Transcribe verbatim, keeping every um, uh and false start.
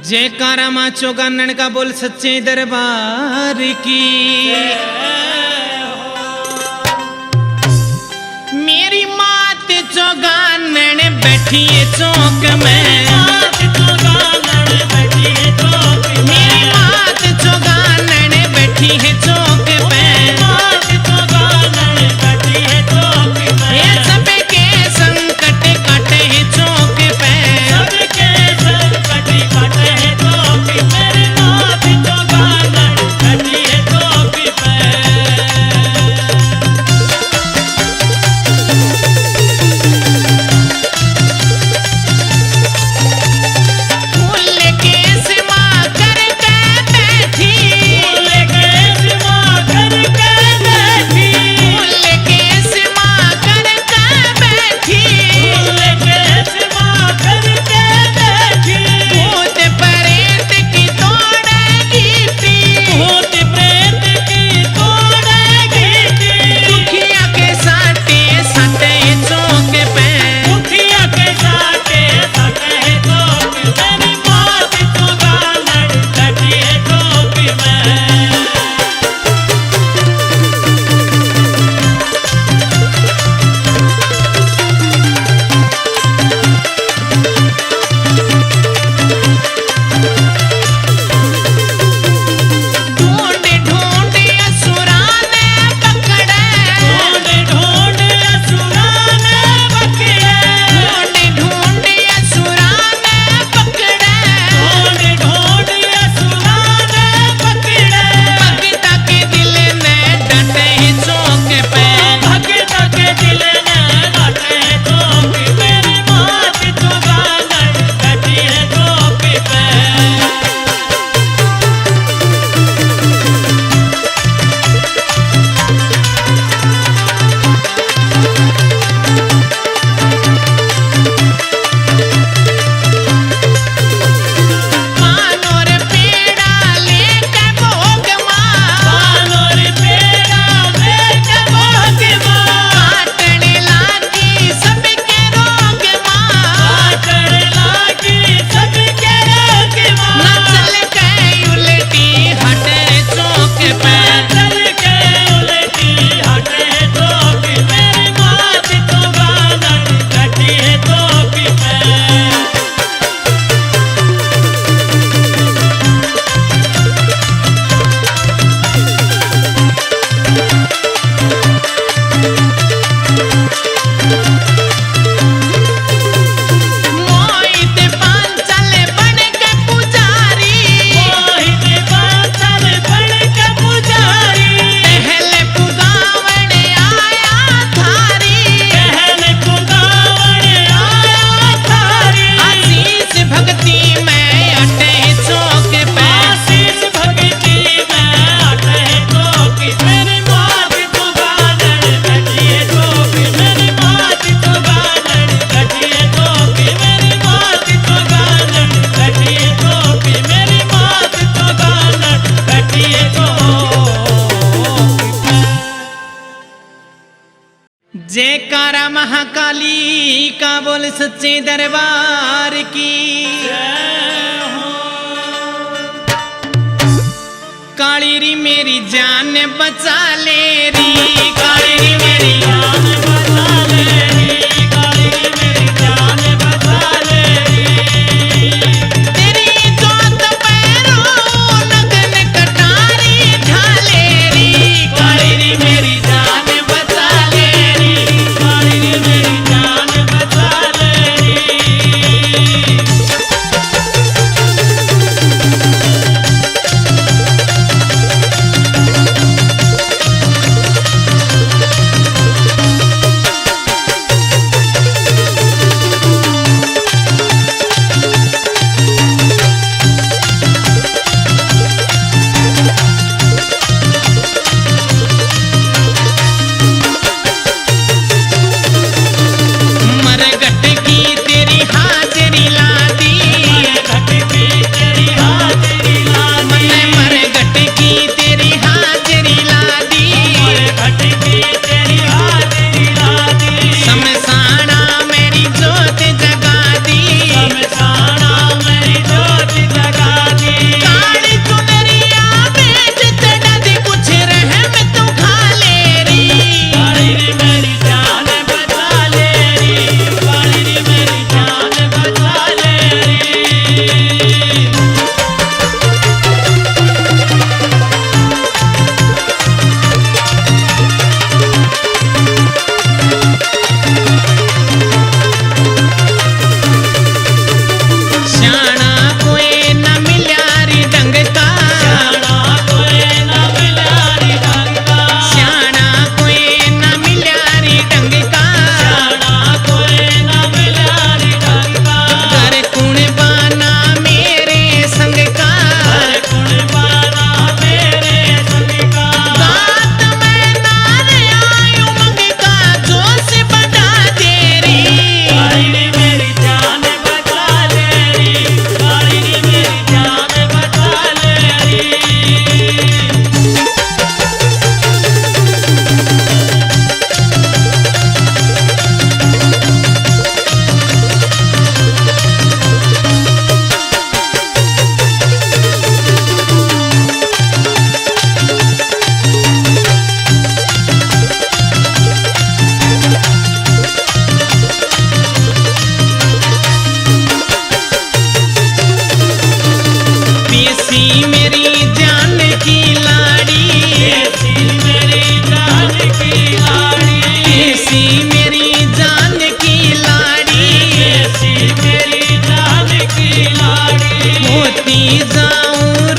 जयकारा माँ चौगानन का बोल सच्चे दरबार की। मेरी मात चौगानन बैठी है चौक में। मेरी मात चौगानन बैठी है चौक पे। ये सबके संकट काटे है चौक पे। जयकारा महाकाली का बोल सच्चे दरबार की। काली री मेरी जान बचा ले री, काली री मेरी जान बचा ले री, काली री मेरी जान बचा ले री। तेरी जोत पैरों लगन कटारी ढाले री, काली री मेरी जान बचा ले री, काली री मेरी जान बचा ले री। मेरी जान की लाड़ी, मेरी जान की लाड़ी, मेरी जान की लाड़ी, मेरी जान की लाड़ी, होती जाऊं